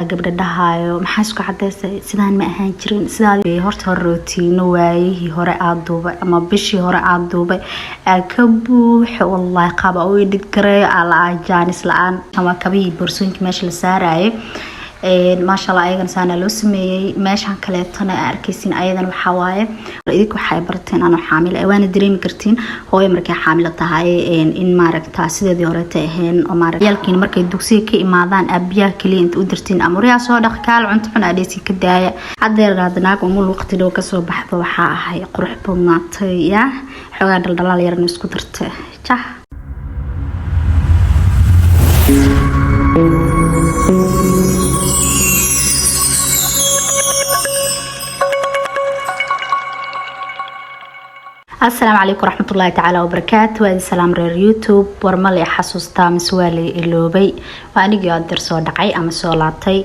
Gabdha dhahayo, "Maxaa isku cadeysay? Sidaan ma ahaan jirin." Sidaa horta hore rootiino waayihii hore aad duubay ama bishii hore aad duubay aa ka buuxo. Wallahi, qaaba u edit gareeyo aa la jaanis la-aan. Waa kabihii boorsooyinka meesha la saarayay, maasha Allah. Ayagana saana loo sameeyey. Meeshan kaleetona aa arkeysin, ayadan waxaa waaye, idinka waxay barteen anoo xaamil ah. Waana dareemi kartiin hooyo markay xaamilo tahay in maaragta sideedii horeeta ahayn, oo maaragta yaalkiina markay dugsiga ka imaadaan aabiyaha kaliya inta u dirtiin amuryaa soo dhaq, kaal cunto cun adheysin, ka daaya. Haddeer naag umul waqti dhow kasoo baxdo waxaa ahay qurux badnaatay, yaa xoogaa dhaldhalaal yarna isku darta jah. Asalaamu calaykum waraxmatullaahi tacaala wabarakaatu. Waa idin salaam, reer YouTube. War ma la xasuustaa mise waa la iloobay? Waa anigii adir soo dhacay ama soo laabtay.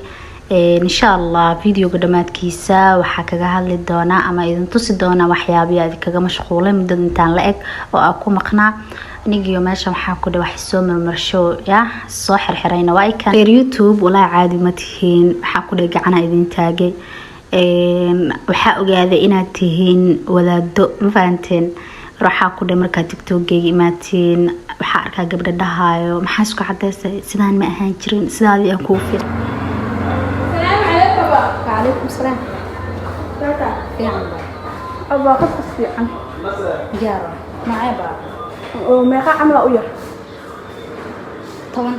Insha Allah, videoga dhammaadkiisa waxaa kaga hadli doonaa ama idin tusi doonaa waxyaabihi idinkaga mashquulay muddada intaan la eg oo aa ku maqnaa. Anigiyo meesha waxaa ku wax soo marmarsho ya soo xirxirayna waa ikan. Reer YouTube, walaa caadi ma tihiin. Waxaa ku dhe gacana idin taagay. Waxaa ogaaday inaad tihiin wadaado, ma fahanteen? Waxaa ku dhe markaa TikTokgeyga imaatiin, waxaa arkaa gabdha dhahayo, "Maxaa isku cadeysay? Sidaan ma ahaan jirin, sidaadii aan kuu fiic." وعليكم السلام. Fiican. Abaa, qofka fiican. Diyaar macee baa. Oo meeqa camal u yar? 10.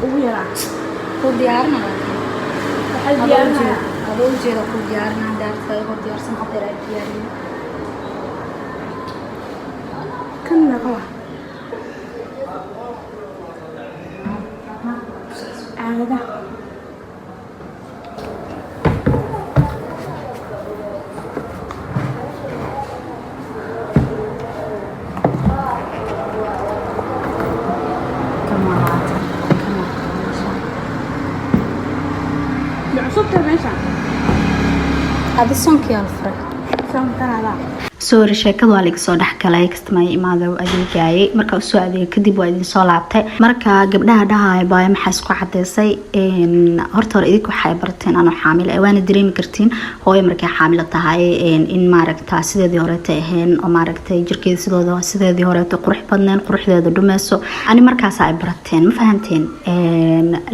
Ugu yaraa. Ku diyaarina. Waxay diyaarinaya. Adoo ujeeda ku diyaarina, daarta ayagoo diyaarsan hadeer ay diyaariyin. Kan meeqa waa caagadaha? Kan waa 20, kan waa 15. Ma cusubtahay meesha? Adi soonkiyaa la furay. Soonkanada. Sorry, sheekada waa laga soo dhexgalay. Kastamay imaada u adeegayay. Markaa usoo adeegay kadib waa idin soo laabtay. Marka gabdhaha dhahaya, "Baaya, maxaa isku cadeysay?" Horta hore idinka waxay barteen anoo xaamil ah. Waana dareemi kartiin hooyo markay xaamilo tahay in maaragta sideedii horeeta ahayn, oo maaragtay jirkeeda sidooda sideedii horeeta qurux badneen, quruxdeeda dhumeyso. Ani markaas ay barateen, ma fahanteen?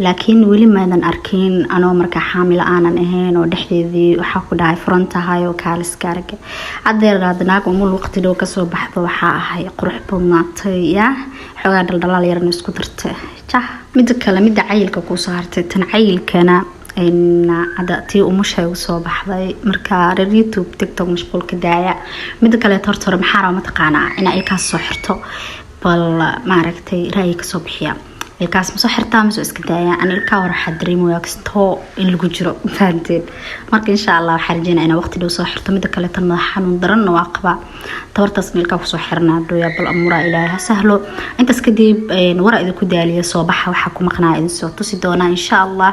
Laakiin weli maadan arkin anoo markaa xaamilo aanan ahayn oo dhexdeedii waxaa ku dhahay furan tahay oo kaaliska arag. Haddeer naag umul waqti dhow kasoo baxdo waxaa ahay qurux badnaatay, yaa xoogaa dhaldhalaal yarna isku darta jah. Mida kale, mida cayilka kusoo hartay, tan cayilkana hadda tii umusha ugu soo baxday. Marka reer YouTube, TikTok mashquulka daaya. Mida kaleeto, horta hore maxaa raba mataqaanaa? Inaa ilkaas soo xirto. Bal maaragtay ra'yi kasoo bixiya, ilkaas ma soo xirtaa mise iska daaya? An ilkaa hore waxaa dareemaya kastoo in lagu jiro, fahanteen? Marka insha Allah waxaa rajeynaya inaa waqti dhow soo xirto. Mida kale, tan madax xanuun daranna waa qabaa, tabartaasna ilkaa kusoo xiranaa dhooya. Bal amuuraa Ilaahay ha sahlo. Intaas kadib, waraa idinku daaliya. Soo baxa, waxaa ku maqnaa idin soo tusi doonaa insha Allah.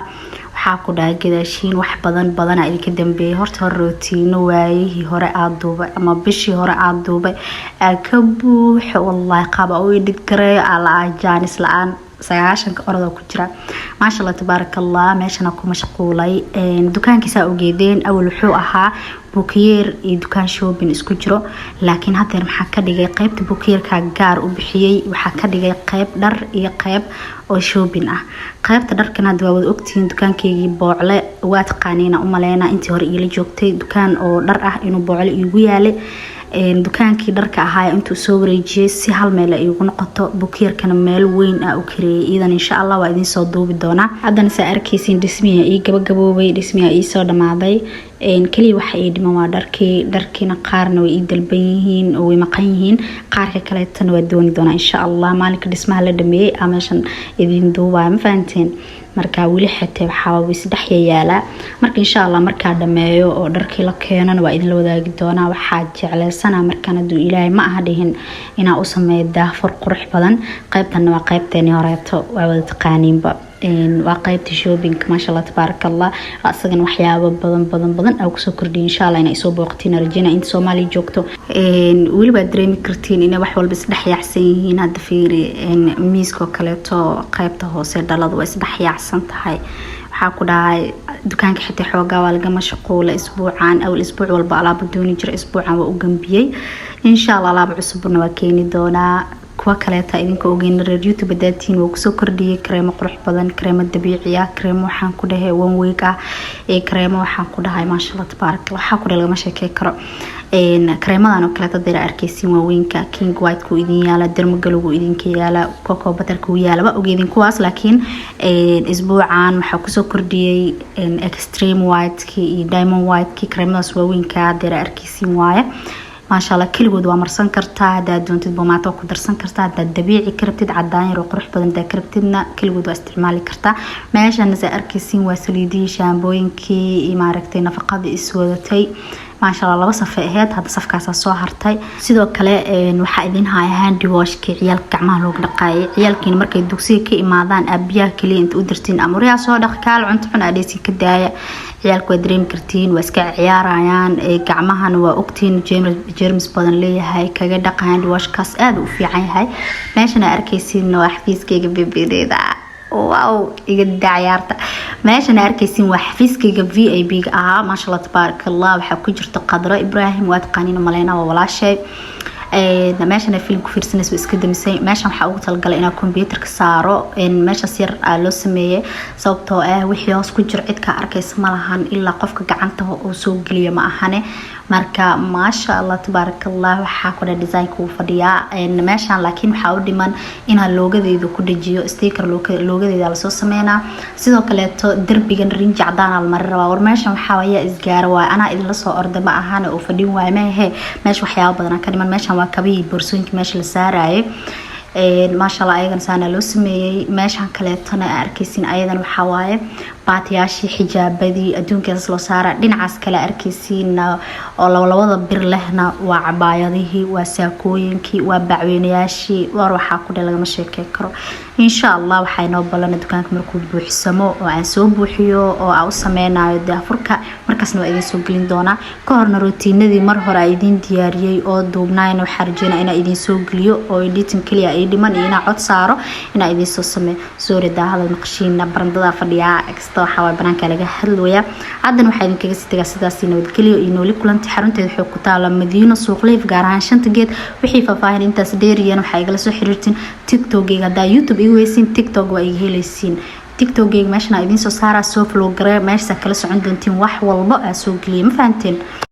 Waxaa ku dhahay gadaashiin wax badan badana idinka dambeeyay. Horta hore rootiino waayihii hore aad duubay ama bishii hore aad duubay aa ka buuxo. Wallahi, qaaba u edit gareeyo aa la jaanis la-aan. 90-ka orada ku jira, maasha Allah, tabaaraka Allah. Meeshana ku mashquulay. Dukaankiisaa ogeedeen, awal wuxuu ahaa bukiyeer iyo dukaan shopping isku jiro, laakiin haddeer maxaa ka dhigay? Qeybta bukiyeerka gaar u bixiyey. Waxaa ka dhigay qeyb dhar iyo qeyb oo shopping ah. Qeybta dharkan hadda waa wada ogtihiin, dukaankeygii Boocle waa taqaaniina umaleyna intii hore iila joogtay, dukaan oo dhar ah inuu Boocle iigu yaalay. Dukaankii dharka ahaa intuu soo wareejiyey si hal meel ay igu noqoto, bukiyeerkana meel weyn ah u kareeyay. Iidan insha Allah waa idiin soo duubi doonaa. Haddana saa arkaysiin, dhismihi ii gabagaboobay, dhismihi ii soo dhamaaday. Kaliya waxa ii dhiman waa dharkii. Dharkiina qaarna way ii dalban yihiin oo way maqan yihiin, qaarka kaleetana waa dooni doonaa insha Allah. Maalinka dhismaha la dhameeyey aa meeshan idiin duubaya, ma fahanteen? Marka weli xitee waxaa isdhex yaalaa. Marka insha Allah markaa dhameeyo oo dharkii la keenana waa idinla wadaagi doonaa. Waxaa jecleysana markaan hadduu Ilaahay ma aha dhihin inaa u sameeyo daahfur qurux badan. Qaybtanna waa qaybteeni horeeto, waa wada taqaaniinba, waa qaybta shoppingka, maasha Allah, tabaaraka Allah. Asagana waxyaabo badan badan badan aa kusoo kordhiyay. Insha Allah inay soo booqatiin rajeyna inta Soomaaliya joogto. Weliba aad dareemi kartiin inay wax walba isdhex yaacsan yihiin. Hadda fiiri miiskoo kaleeto, qaybta hoose dhaladu waa isdhex yaacsan tahay. Waxaa ku dhahay dukaanka xitaa xoogaa waa laga mashquula isbuucan. Awal isbuuc walba alaaba dooni jira, isbuucan waa u gambiyey. Insha Allah alaaba cusubna waa keeni doonaa, kuwa kaleeta idinka ogeyn. Reer YouTube daatiin waa kusoo kordhiyey kareemo qurux badan, kareemo dabiici ah, kareemo waxaan ku dhahay one week ah ee kareemo waxaan ku dhahay, maasha Allah, tabaarak Allah, waxaa ku dhahay lagama sheekey karo. Kareemadan oo kaleeta dira arkeysiin waaweynka, King White ku idin yaala, Dermaglowgu idinka yaala, cocoa butterka uu yaala, waa ogeedin kuwaas. Laakiin isbuucan waxaa kusoo kordhiyey Extreme White-ki iyo Diamond White-ki. Kareemadaas waaweynka dira arkeysiin waaye, maasha Allah. Keligood waa marsan kartaa, hadaad doontid bomaato waa ku darsan kartaa, hadaad dabiici ka rabtid, cadaan yar oo qurux badan hadaad ka rabtidna, keligood waa isticmaali kartaa. Meeshana saa arkeysiin waa saliidihii, shaambooyinkii iyo maaragtay nafaqadii iswadatay, maasha Allah. Laba safay ahayd, hadda safkaasaa soo hartay. Sidoo kale waxaa idin haya handy washkii ciyaalka gacmaha looga dhaqaayay. Ciyaalkiina markay dugsiga ka imaadaan, aabiyaha kaliya inta u dirtiin ama waryaa soo dhaq, kaal cunto cun adheysin, ka daaya. Ciyaalka waa dareemi kartiin, waa iska ciyaarayaan, gacmahana waa ogtiin jermis badan leeyahay. Kaga dhaqa handy washkaas, aada u fiican yahay. Meeshana arkaysiin waa xafiiskayga bebedeeda. Wow, iga daa ciyaarta. Meeshan arkaysiin waa xafiiskayga VIP ga ahaa, maasha Allah, tabaaraka Allah. Waxaa ku jirta Qadro Ibraahim, waa taqaaniin maleyna, waa walaashay. Meeshan film ku fiirsanaysa, iska damisay. Meeshan waxaa ugu talagalay inaa computerka saaro. Meeshaas yar aa loo sameeyey sababtoo ah wixii hoos ku jiro cidka arkaysa ma lahan, ilaa qofka gacanta uu soo geliyo ma ahane. Marka maasha Allah, tabaaraka Allah, waxaa ku dha designka uu fadhiyaa meeshan. Laakiin waxaa u dhiman inaa loogadeeda ku dhajiyo sticker, loogadeeda lasoo sameynaa. Sidoo kaleeto derbigan rinji cadaan la mari rabaa. War meeshan waxaa ayaa isgaara waay, anaa idinla soo orda ma ahane oo fadhin waay maahe. Meesha waxyaaba badan ka dhiman. Meeshan waa kabihii, boorsooyinka meesha la saarayay, maasha Allah, ayagana saana loo sameeyey. Meeshan kaleetona arkaysiin ayadan waxaa waaye baatiyaashii, xijaabadii adduunkaas loo saara. Dhinacaas kale arkaysiin oo labalabada bir lehna waa cabaayadihii, waa saakooyinkii, waa bacweynayaashii. War waxaa ku dhe lagama sheekey karo. Insha Allah waxaa inoo ballana dukaanka markuu buuxsamo oo aan soo buuxiyo oo aan u sameynayo daafurka, markaasna waa idiin soo gelin doonaa. Ka horna rootiinadii mar hore aa idiin diyaariyey oo duubnaayna waxaa rajeynaa inaa idiin soo geliyo, oo editing kaliya ay dhiman iyo inaa cod saaro, inaa idiin soo sameeyo. Sorry daahada maqashiina, barandada fadhiyaa kasta, waxaa waay banaanka laga hadlaya. Haddana waxaa idinkaga sii tagaa sidaasi nabadgelyo iyo nooli kulanti. Xarunteeda waxay ku taala Madiino, Suuqliif, gaar ahaan Shanta Geed. Wixii faahfaahin intaas dheeriyana waxaa igala soo xiriirtiin TikTokgeyga. Haddaa YouTube iga weysiin, TikTok waa iga helaysiin. TikTokgeyga meeshan idiin soo saaraa, soo follow garee, meesha kala socon doontiin wax walbo aa soo geliya. Ma fahanteen?